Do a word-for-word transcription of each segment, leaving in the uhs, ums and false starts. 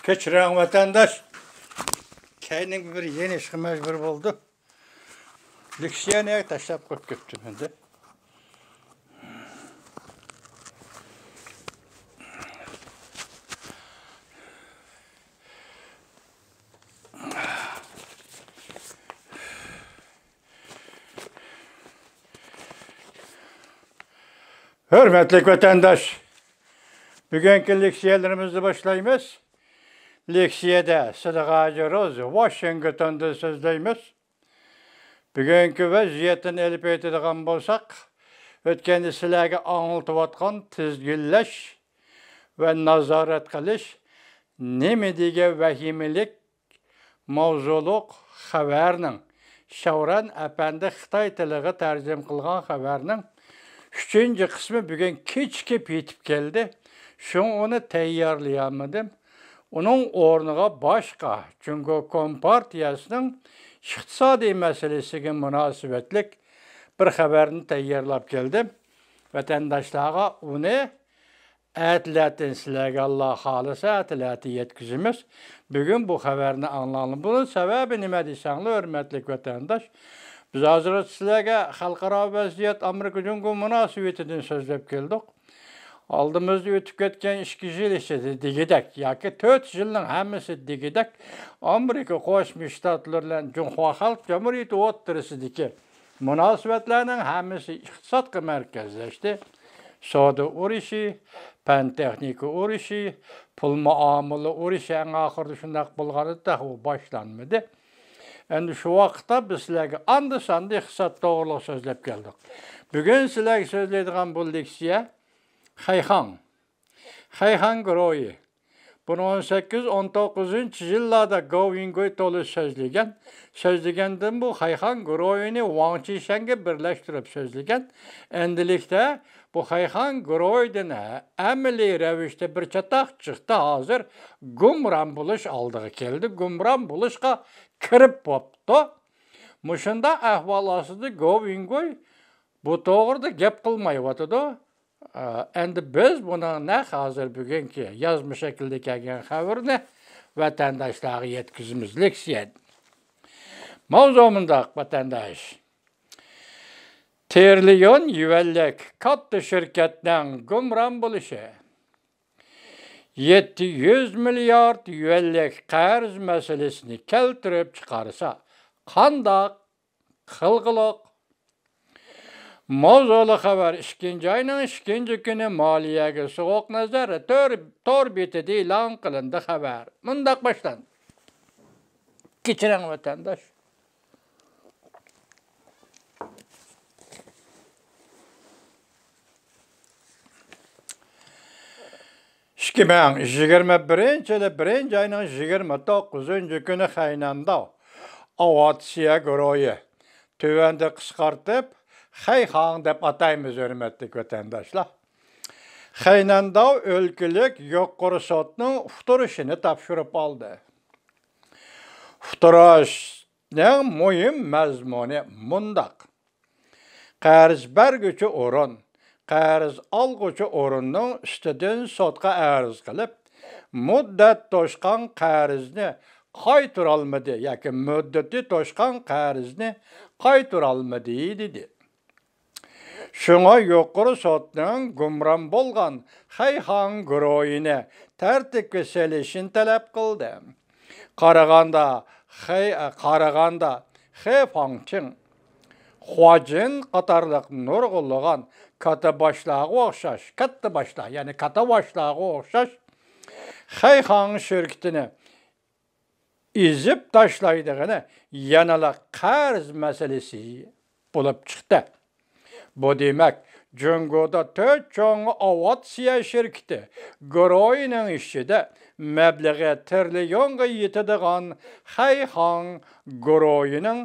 كەچۈرۈڭ، ۋەتەنداش. كەينىڭ بىر يېنىشقا مەجبۇر بولدۇم. لېكسىيەنى تاشلاپ قويۇپ كەتتىم ئەمدى. ھۆرمەتلىك ۋەتەنداش، بۈگۈنكى لېكسىيەلىرىمىزنى باشلايمىز. لېكسىيەدە سىدىق ھاجى روز ۋاشىنگتوندىن سۆزلەيمىز. بۈگۈنكى ۋەزىيەتتىن ئېلىپ ئېيتىدىغان بولساق، ئۆتكەندە سىلەرگە ئاڭلىتىۋاتقان تىزگىنلەش ۋە نازارەت قىلىش نېمە دېگەن ۋەھىمىلىك ماۋزۇلۇق خەۋەرنىڭ، شاۋران ئەپەندى خىتاي تىلىغا تەرجىمە قىلغان خەۋەرنىڭ ئۈچىنچى قىسمى بۈگۈن كېچىكىپ يېتىپ كەلدى. شۇڭا ئۇنى تەييارلىيالمىدىم. ئۇنىڭ ئورنىغا باشقا جۇڭگو كومپارتىيەسىنىڭ ئىقتىسادىي مەسىلىسىگە مۇناسىۋەتلىك بىر خەۋەرنى تەييارلاپ كەلدىم. ۋەتەنداشلارغا ئۇنى ئەتىلەتىن سىلەرگە ئاللا خالىسا ئەتىلەتە يەتكۈزىمىز. بۈگۈن بۇ خەۋەرنى ئاڭلاڭلار. بۇنىڭ سەۋەبى نېمە دېسەڭلار، ھۆرمەتلىك ۋەتەنداش، بىز ھازىر سىلەرگە خەلقئارا ۋەزىيەت، ئامېرىكا جۇڭگو مۇناسىۋىتىدىن سۆزلەپ كەلدۇق. ئالدىمىزدا ئۆتۈپ كەتكەن ئىككى يىل ئىچىدە دېگۈدەك ياكى تۆت يىلنىڭ ھەممىسى دېگۈدەك ئامېرىكا قوشما شتاتلىرى بىلەن جۇڭخۇا خەلق جۇمھۇرىيىتى ئوتتۇرىسىدىكى مۇناسىۋەتلەرنىڭ ھەممىسى ئىقتىسادقا مەركەزلەشتى. سودا ئۇرۇشى، پەن تېخنىكا ئۇرۇشى، پۇل مۇئامىلە ئۇرۇشى، ئەڭ ئاخىرىدا شۇنداق بولغانىدى، تېخى ئۇ باشلانمىدى. ئەمدى شۇ ۋاقىتتا بىز سىلەرگە ئاندا-ساندا ئىقتىساد توغرۇلۇق سۆزلەپ كەلدۇق. بۈگۈن سىلەرگە سۆزلەيدىغان بۇ لېكسىيە خەيخاڭ، خەيخاڭ گۇرۇھى. بۇنى ئون سەككىز، ئون توققۇزىنچى يىللاردا گو ۋىڭگۇي تولۇق سۆزلىگەن. سۆزلىگەندىن بۇ خەيخاڭ گۇرۇھىنى ۋاڭ چىشەنگە بىرلەشتۈرۈپ سۆزلىگەن. ئەمدىلىكتە بۇ خەيخاڭ گۇرۇھىدىن ئەمەلىي رەۋىشتە بىر چاتاق چىقتى. ھازىر گۇمران بولۇش ئالدىغا كەلدى. گۇمران بولۇشقا كىرىپ بوپتۇ. مۇشۇنداق ئەھۋال ئاستىدا گو ۋىڭگۇي بۇ توغرىدا گەپ قىلمايۋاتىدۇ. ئەمدى بىز بۇنىڭ نەق ھازىر بۈگۈنكى يازما شەكىلدە كەلگەن خەۋىرىنى ۋەتەنداشلارغا يەتكۈزىمىز. لېكسىيە. ماۋزۇ مۇنداق، ۋەتەنداش. تىرىليون يۈەنلىك كاتتا شىركەتنىڭ گۇمران بولۇشى يەتتە يۈز مىليارد يۈەنلىك قەرز مەسىلىسىنى كەلتۈرۈپ چىقارسا، قانداق قىلغۇلۇق؟ ماۋزۇلۇق خەۋەر ئىككىنچى ئاينىڭ ئىككىنچى كۈنى مالىيەگە سوغۇق نەزەر تور، تور بېتىدە ئېلان قىلىندى. خەۋەر مۇنداق باشلاندى. كەچۈرۈڭ، ۋەتەنداش. ئىككى مىڭ يىگىرمە بىرىنچى يىلى بىرىنچى ئاينىڭ يىگىرمە توققۇزىنچى كۈنى خەينەنداۋ ئاۋىئاتسىيە گۇرۇھى، تۆۋەندە قىسقارتىپ خەيخاڭ دەپ ئاتايمىز، ھۆرمەتلىك ۋەتەنداشلار، خەينەنداۋ ئۆلكىلىك يۇقىرى سوتنىڭ ئۇقتۇرۇشىنى تاپشۇرۇپ ئالدى. ئۇقتۇرۇشنىڭ مۇھىم مەزمۇنى مۇنداق. قەرز بەرگۈچى ئورۇن قەرز ئالغۇچى ئورۇننىڭ ئۈستىدىن سوتقا ئەرز قىلىپ، مۇددەت توشقان قەرزنى قايتۇرالمىدى ياكى مۇددىتى توشقان قەرزنى قايتۇرالمىدى، دېدى. شۇڭا يۇقىرى سوتنىڭ گۇمران بولغان خەيخاڭ گۇرۇھىنى تەرتىپكە سېلىشىنى تەلەپ قىلدى. قارىغاندا خەي-، قارىغاندا خې فاڭچىڭ، خۇاجىن قاتارلىق نۇرغۇنلىغان كاتتا باشلارغا ئوخشاش، كاتتا باشلار، يەنى كاتتا باشلارغا ئوخشاش خەيخاڭ شىركىتىنى ئېزىپ تاشلايدىغىنى يەنىلا قەرز مەسىلىسى بولۇپ چىقتى. بۇ دېمەك، جۇڭگودا تۆت چوڭ ئاۋىئاتسىيە شىركىتى گۇرۇھىنىڭ ئىچىدە مەبلىغى تىرىليونغا يېتىدىغان خەيخاڭ گۇرۇھىنىڭ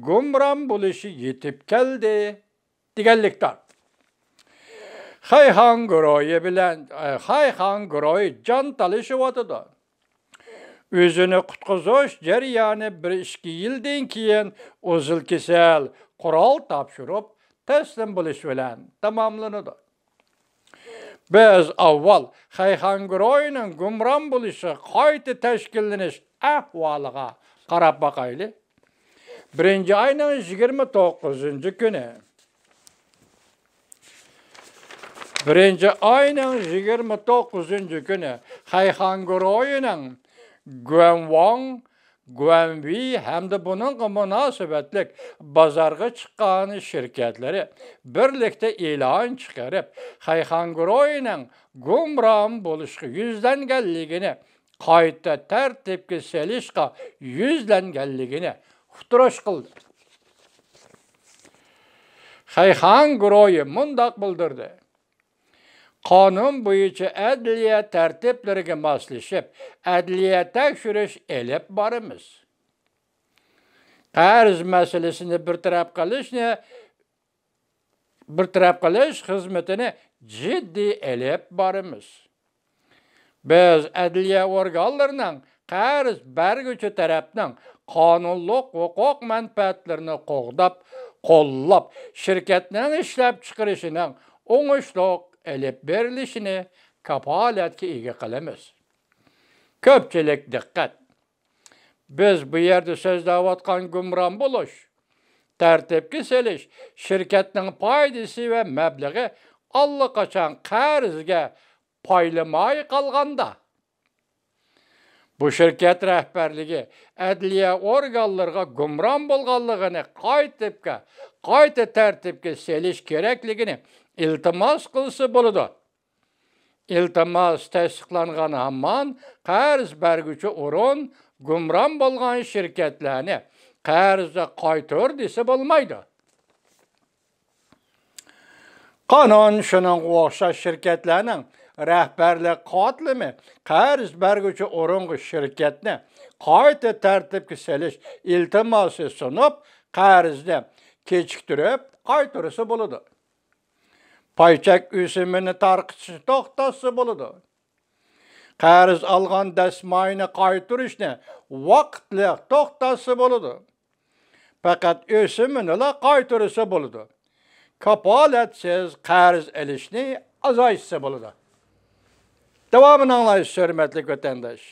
گۇمران بولۇشى يېتىپ كەلدى دېگەنلىكتۇر. خەيخاڭ گۇرۇھى بىلەن، خەيخاڭ گۇرۇھى جان تالىشىۋاتىدۇ. ئۆزىنى قۇتقۇزۇش جەريانى بىر ئىككى يىلدىن كېيىن ئۈزۈل-كېسىل قورال تاپشۇرۇپ تەسلىم بولۇش بىلەن تاماملىنىدۇ. بىز ئاۋۋال خەيخان گۇرۇھىنىڭ گۇمران بولۇشى، قايتا تەشكىللىنىش ئەھۋالىغا قاراپ باقايلى. بىرىنچى ئاينىڭ يىگىرمە توققۇزىنچى كۈنى، بىرىنچى ئاينىڭ يىگىرمە توققۇزىنچى كۈنى خەيخان گۇرۇھىنىڭ گۇەنۋاڭ، گۇەنۋېي ھەمدە بۇنىڭغا مۇناسىۋەتلىك بازارغا چىققان شىركەتلىرى بىرلىكتە ئېلان چىقىرىپ، خەيخان گۇرۇھىنىڭ گۇمران بولۇشقا يۈزلەنگەنلىكىنى، قايتا تەرتىپكە سېلىشقا يۈزلەنگەنلىكىنى ئۇقتۇرۇش قىلدى. خەيخان گۇرۇھى مۇنداق بىلدۈردى: قانۇن بويىچە ئەدلىيە تەرتىپلىرىگە ماسلىشىپ، ئەدلىيە تەكشۈرۈش ئېلىپ بارىمىز. قەرز مەسىلىسىنى بىر تەرەپ قىلىشنى، بىر تەرەپ قىلىش خىزمىتىنى جىددىي ئېلىپ بارىمىز. بىز ئەدلىيە ئورگانلىرىنىڭ قەرز بەرگۈچى تەرەپنىڭ قانۇنلۇق ھوقۇق مەنپەئەتلىرىنى قوغداپ، قوللاپ، شىركەتنىڭ ئىشلەپچىقىرىشىنىڭ ئوڭۇشلۇق ئېلىپ بېرىلىشىنى كاپالەتكە ئىگە قىلىمىز. كۆپچىلىك دىققەت! بىز بۇ يەردە سۆزلەۋاتقان گۇمران بولۇش، تەرتىپكە سېلىش، شىركەتنىڭ پايدىسى ۋە مەبلىغى ئاللىقاچان قەرزگە پايلىماي قالغاندا، بۇ شىركەت رەھبەرلىكى ئەدلىيە ئورگانلىرىغا گۇمران بولغانلىقىنى قايتىپكە، قايتا تەرتىپكە سېلىش كېرەكلىكىنى ئىلتىماس قىلسا بولىدۇ. ئىلتىماس تەستىقلانغان ھامان قەرز بەرگۈچى ئورۇن گۇمران بولغان شىركەتلەرنى قەرزدە قايتۇر دېسە بولمايدۇ. قانۇن شۇنىڭغا ئوخشاش شىركەتلەرنىڭ رەھبەرلىك قاتلىمى قەرز بەرگۈچى ئورۇنغا شىركەتنى قايتا تەرتىپكە سېلىش ئىلتىماسى سۇنۇپ، قەرزنى كېچىكتۈرۈپ قايتۇرسا بولىدۇ. پاي چەك ئۆسۈمىنى تارقىتىشنى توختاتسا بولىدۇ. قەرز ئالغان دەسمايىنى قايتۇرۇشنى ۋاقىتلىق توختاتسا بولىدۇ. پەقەت ئۆسۈمىنىلا قايتۇرسا بولىدۇ. كاپالەتسىز قەرز ئېلىشنى ئازايتسا بولىدۇ. داۋامىنى ئاڭلايسىز، ھۆرمەتلىك ۋەتەنداش.